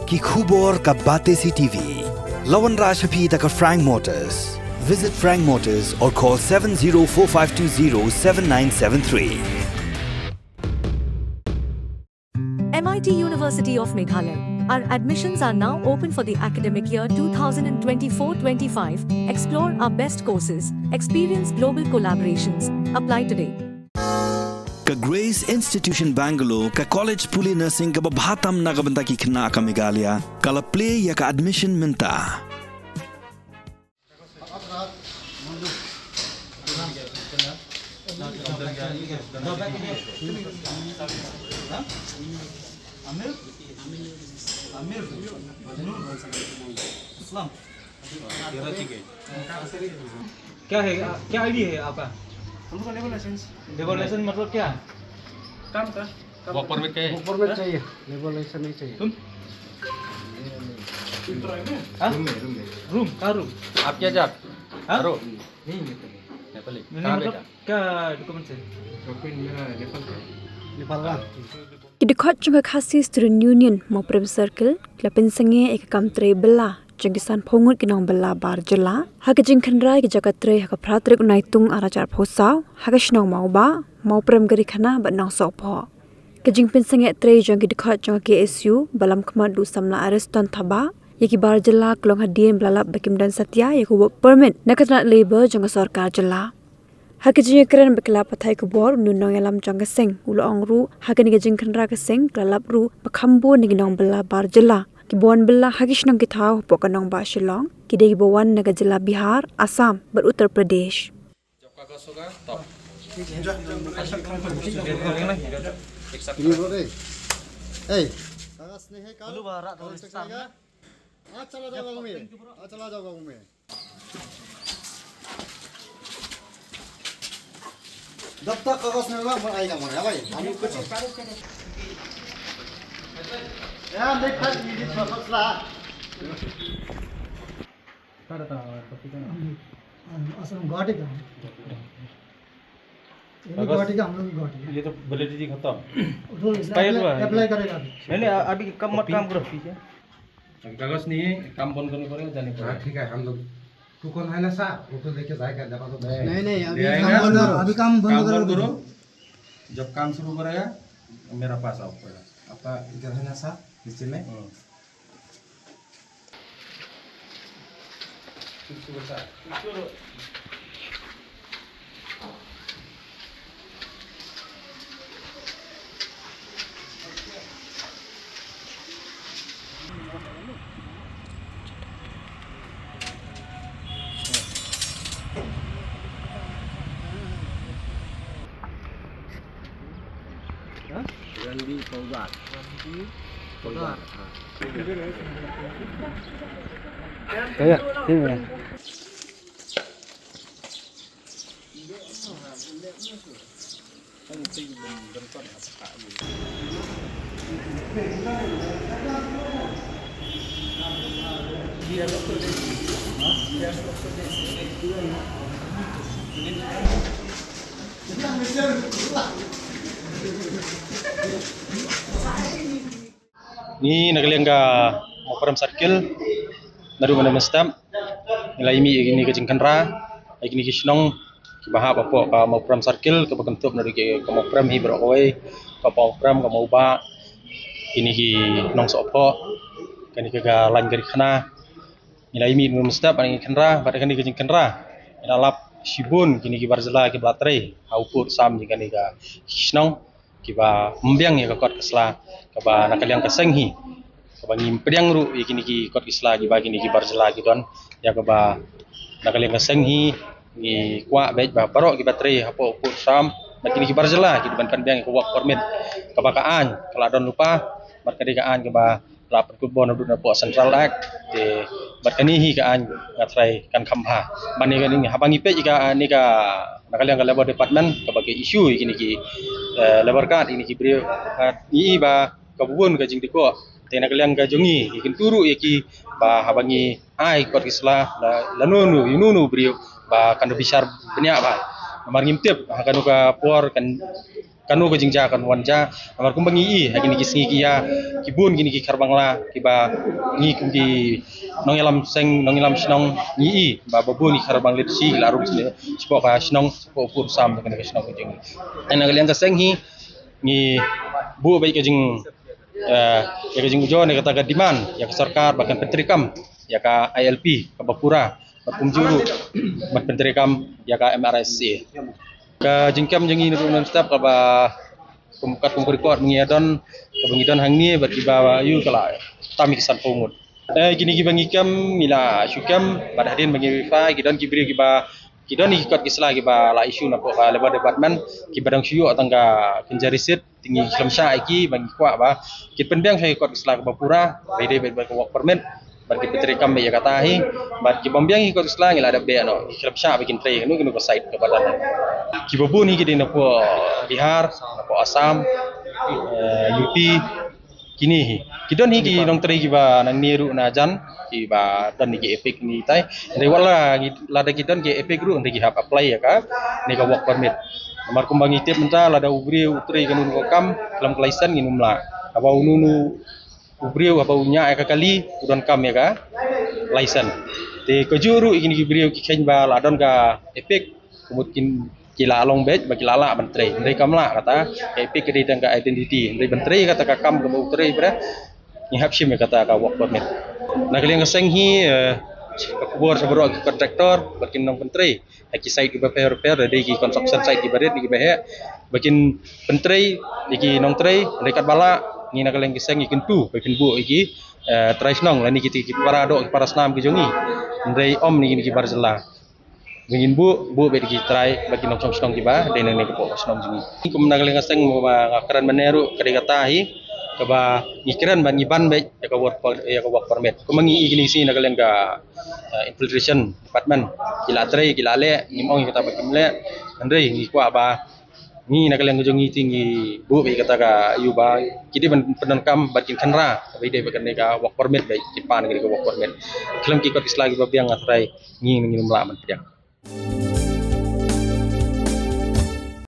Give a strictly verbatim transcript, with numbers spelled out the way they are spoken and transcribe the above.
Ki khubor ka Batesi T V. La wanrah sha phi da ka Frank Motors. Visit Frank Motors or call seven zero four five two zero seven nine seven three. M I T University of Meghalaya. Our admissions are now open for the academic year two thousand twenty-four twenty-five. Explore our best courses, experience global collaborations. Apply today. Ka Grace Institution Bangalore, ka college pule nursing kaba bha tam na ka bynta ki khynnah ka Meghalaya, ka la plie ïa ka admission mynta. क्या है, क्या आईडी है आपका? हम लोग का लेबर लाइसेंस। लेबर लाइसेंस मतलब क्या? काम का। वर्क परमिट का है? वर्क परमिट चाहिए, लेबर लाइसेंस नहीं चाहिए। तुम? हाँ? रूम में, रूम में। रूम, कहाँ रूम? आप क्या जात? हाँ? रो? नहीं, नेपाली। नेपाली। नहीं, कहाँ मतलब बेटा? क्या डॉक्यूमेंट्स है? डॉक्यूमेंट मेरा नेपाल का है। नेपाल का? Ki dkhot jong ka Khasi Student Union Mawprem Circle ki la pynsangeh ïa ka kam trei bylla jong ki sanphew ngut ki nongbylla bar jylla ha ka jingkhynra ïa ki jaka trei ha ka phra tarik u Naitung arhajar arphew saw ha ka shnong Mawbah, Mawprem Garikhana bad Nongsohphoh. Ka jingpynsangeh trei jong ki dkhot jong ka K S U ba lam khmat da u samla Ariston Thabah ïa ki bar jylla ka long hadien ba la lap ba kim don satia ïa ka work permit na ka tnat labour jong ka sorkar jylla. Ha ka jingïakren bad ki lad pathai khubor, u nongïalam jong ka seng u la ong ruh ha kane ka jingkhynra ka seng ka la lap ruh ba kham bun na ki nongbylla bar jylla kiba wan bylla ha ki shnong ki thaw hapoh ka nongbah Shillong ki dei kiba wan na ka jylla Bihar, Assam bad Uttar Pradesh. जब तक कागज नहीं होगा, मैं आएगा, मर गया भाई। हम कुछ यार, देख, ये मसला। आश्रम गुवाहाटी का है। ये भी कागज, गुवाहाटी का, हम लोग भी गुवाहाटी का। ये तो वैलिडिटी खत्म। वो तो एक्सपायर अप्लाई, हुआ है। अप्लाई करेगा अभी। नहीं, नहीं, अभी कम मत कॉपी? काम करो। ठीक है। अभी कागज नहीं है, काम बंद करने पड़ेगा, जाने पड़ेगा। हाँ, ठीक है, हम लोग, तू कौन है ना साहब, वो तो लेके जाएगा, दबा दो। नहीं, नहीं, अभी ले आएगा। काम बंद करो, अभी काम बंद काम करो। बंद करो। जब काम शुरू करेगा, मेरा पास आओ पड़ेगा। आपका इधर है ना साहब, नीचे में? हाँ। Ranbir Poddar. Poddar. Poddar, हाँ। Kaya, sini ya. Ngi na ka liang ka Mawprem Circle, naduh mynne mynstep ngi la ïa mih ïa kine ka jingkhynra ïa kine ki shnong kiba hap hapoh ka Mawprem Circle, kaba kynthup naduh ka Mawprem hi baroh kawei, ka Mawprem, ka Mawbah, kine ki Nongsohphoh, kane ka, ka lain Garikhana. Ngi la ïa mih mynstep bad ngi khynra, bad kane ka jingkhynra ngi la lap shibun kine ki bar jylla kiba la trei ha u pud sam jong kane ka shnong, kiba ym biang ïa ka kot ka sla kaba na ka liang ka seng hi, kaba ngim pdiang ruh ïa kine ki kot ki sla kiba kine ki bar jylla ki don, ïa kaba na ka liang ka seng hi ngi kwah beit ba baroh kiba trei hapoh u pud sam bad kine ki bar jylla ki dei ban pynbiang ïa ka work permit kaba ka aiñ ka la don lypa, bad ka dei ka aiñ kaba la pynkut bor naduh napoh Central Act. Te bad kane hi ka aiñ nga tharai kan kham bha. Ban ïa kane haba ngi peit ïa kane ka na ka liang ka Labour Department kaba ka issue ïa kine ki, eh, labour card ïa kine ki briew, eh, ngi i ba ka bun ka jingdih ko. Te na ka liang ka jong ngi ngi kyntu ruh ïa ki ba haba ngi ai kot ki sla la, lano lano ïa uno uno u briew ba kan da bishar bniah bha. Namar ngim tip ha kano ka por kan Kano ka jingjia kan wan jia, namar kumba ngi i ha kine ki sngi ki ïa, ki bun kine ki khar Bangla kiba ngi kum ki nongïalam seng, nongïalam shnong, ngi i ba ba bun ki khar Bangladeshi ki la rung shnong, shapoh ka shnong, shapoh u pud u sam jong kane ka shnong ka jong ngi. Ai na ka liang ka seng hi ngi buh beit ka jing, eh, ïa ka jingujor ne kata ka demand ïa ka sorkar ba kan pyntreikam ïa ka I L P kaba pura, bad kumjuh ruh ban pyntreikam ïa ka M R S A. Ka jingkem jong ngi naduh mynstep kaba kum kat kum ka record ba ngi ïa don, kaba ngi don hangne bad kiba ïoh ka la tam ïa ki sanphew ngut. Eh, kine kiba ngi kem, ngi la shu kem bad hadien ba ngi verify ki don ki briew kiba, ki don ki kot ki sla kiba la issue na pdeng ka Labour Department, kiba dang shu ïoh tang ka kynja receipt. Te ngi khlem shah ïa ki, ba ngi kwah ba kin pynbiang sha ki kot ki sla kaba pura, ba dei bad ka work permit, bad kin pyntreikam bad ïa kata hi, bad ki bym biang ki kot ki sla ngi la dep beh noh, ngi khlem shah ba kin trei kano kano ka site kaba don. Kiba bun hi ki dei na pdeng Bihar, na pdeng Assam, eh, U P, kine hi. Ki don hi ki nongtrei kiba nangne ruh na jan, kiba don hi ki EPIC ni tai. Hynrei wat la ngi, lada ki don ki EPIC ruh, hynrei ki hap apply ïa kane ka work permit. Namar kumba ngi tip mynta, lada u briew u trei kano kano ka kam khlem ka license, ngin ym lah. Haba uno uno u briew haba u ñiah ïa ka kali u donkam ïa ka license. Te kajuh ruh ïa kine ki briew ki kheiñ ba la don ka EPIC, ka mut kin, ki la long beit ba ki la lah ban trei. Hynrei kam lah, kata ka EPIC ka dei tang ka identity. Hynrei ban trei kata ka kam kaba u trei briew, ngi hap shim ïa kata ka work permit. Na ka liang ka seng hi, eh, ka khubor sha baroh ki contractor ba kin nongpyntrei ha ki site kiba pher pher, da dei ki construction site kiba rit ne kiba heh, ba kin pyntrei ïa ki nongtrei. Hynrei katba lah, ngi na ka liang ka seng ngi kyntu ba kin buh ïa ki, eh, trai shnong lane kita ki para doh, ki para snam ki jong ngi. Hynrei ym ne ki bar jylla. Ba ngin buh, buh beit ki trai bad ki nongshong shnong kiba dei nangne hapoh ka shnong jong ngi. Kum na ka liang ka seng, ba nga kren mynne ruh ka dei kata hi kaba ngi kren bad ngi ban beit ïa ka work per-, ïa ka work permit. Kumba ngi i kine ki sngi na ka liang ka, eh, infiltration department ki la trei, ki la leh, ngim ong ïa kata ba kim leh. Hynrei ngi kwah ba ngi na ka liang ka jong ngi te ngi buh beit kata ka ïa ba ki dei ban pyndonkam bad kin kynra ba dei bad kane ka work permit, ba kin pan kane ka work permit. Khlem ki kot ki sla kiba biang, nga tharai ngi, ngin ym lah ban pdiang.